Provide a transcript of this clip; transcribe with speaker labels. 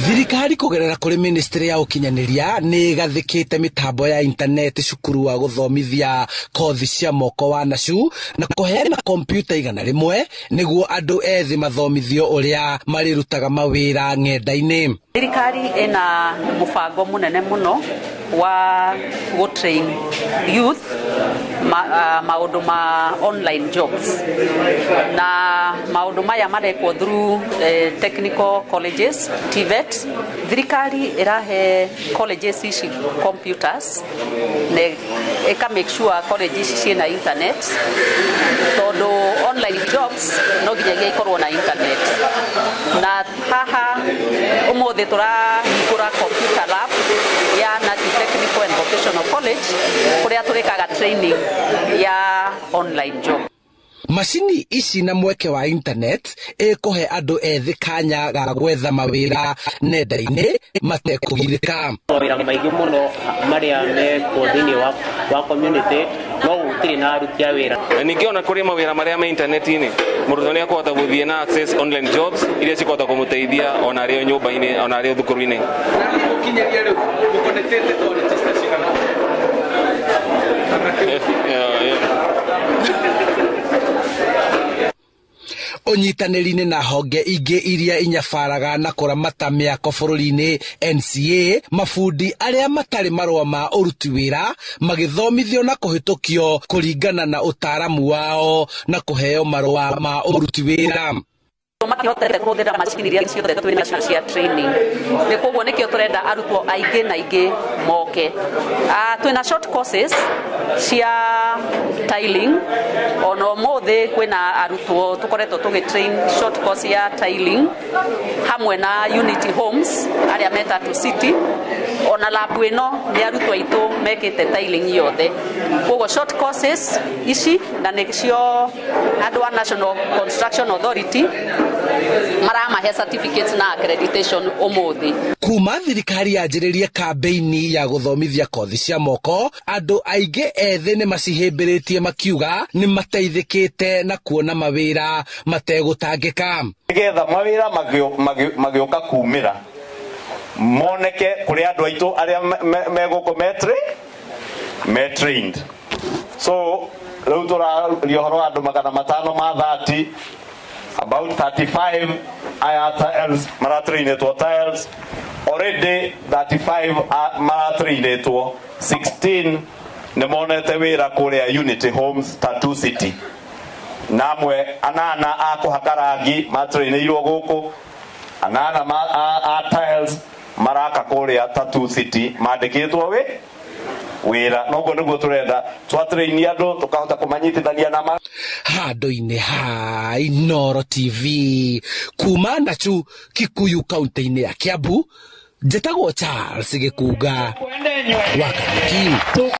Speaker 1: Thirikari kũgerera kũrĩ ministry ya ũkinyanĩria nĩ ĩgathĩkĩte mĩtambo ya intaneti cukuru wa gũthomithia kothi cia moko wa NACU na kũheana kompiuta 100 nĩguo andũ ethĩ mathomithio ũrĩa marĩrutaga mawĩra ng'enda-inĩ.
Speaker 2: Thirikari ĩna mũbango mũnene mũno wa gũ train youth maũndũ ma online jobs, na maũndũ maya marekwo through technical colleges, TVET. Thirikari ĩrahe colleges ici computers na ĩka make sure college ici ciĩna internet, tondũ online jobs no nginyagia ikorwo na internet. Na haha ũmũthĩ tũrahingũra computer lab ya Nachu Technical and Vocational College, kũrĩa tũrĩkaga training ya online job.
Speaker 1: Macini ici na mweke wa internet ĩkũhe andũ ethĩ kanya ga gwetha mawĩra nenda-inĩ matekũgirĩka.
Speaker 3: Mawĩra maingĩ mũno marĩa mekwo thĩinĩ wa community no gũtirĩ na aruti a wĩra.
Speaker 4: Na ningĩ ona kũrĩ mawĩra marĩa me intaneti-inĩ, mũrutwo nĩ akũhota gũthiĩ na access online jobs iria cikũhota kũmũteithia ona arĩ o nyũmba-inĩ, ona arĩ o thukuru-inĩ.
Speaker 5: Gũkinyĩria rĩu mũkonetete colleges cigana?
Speaker 1: Ũnyitanĩri-inĩ na honge ingĩ iria inyabaraga na kũramata mĩako bũrũri-inĩ NCA, mabundi arĩa matarĩ marũa ma ũruti wĩra magĩthomithio na kũhĩtũkio kũringana na ũtaaramu wao na kũheo marũa ma ũruti wĩra.
Speaker 2: Matihotete kũhũthĩra macini iria ciothe twĩ nacio cia training, nĩ koguo nĩkĩo tũrenda arutwo aingĩ na aingĩ moke. Twĩna short courses cia tiling, ona ũmũthĩ kwĩna arutwo tũkoretwo tũgĩ train short course ya tiling hamwe na Unity Homes arĩa me Tatu City. Ona lab ĩno nĩ arutwo aitũ mekĩte tiling yothe. Koguo short courses ici na nĩcio andũ a National Construction Authority maramahe certificates na accreditation ũmũthĩ.
Speaker 1: Kuma thirikari yanjĩrĩrie kambeini ya gũthomithia kothi cia moko, andũ aingĩ ethĩ nĩ macihĩmbĩrĩtie makiuga nĩ mateithĩkĩte na kuona mawĩra mategũtangĩka.
Speaker 6: Nĩgetha mawĩra magĩũka kumĩra moneke kũrĩ andũ aitũ arĩa megũkũ me trained. So rĩu tũraria ũhoro wa andũ 530, about 35 aya tiles maratrainĩtwo tiles already, 35 maratrainĩtwo, 16 nĩ monete wĩra kũrĩa Unity Homes Tatu City, na amwe anana a kũhaka rangi matrainĩirwo gũkũ, anana a tiles maraka kũrĩa Tatu City mandĩkĩtwo wĩra. Noguo nĩguo tũrenda twatraini andũ tũkahota kũmanyitithania na
Speaker 1: handũ-inĩ ha Inooro TV kuma Nachu Kikuyu kaunti-inĩ ya Kiambu, njĩtagwo Charles Gĩkunga wa Kariuki.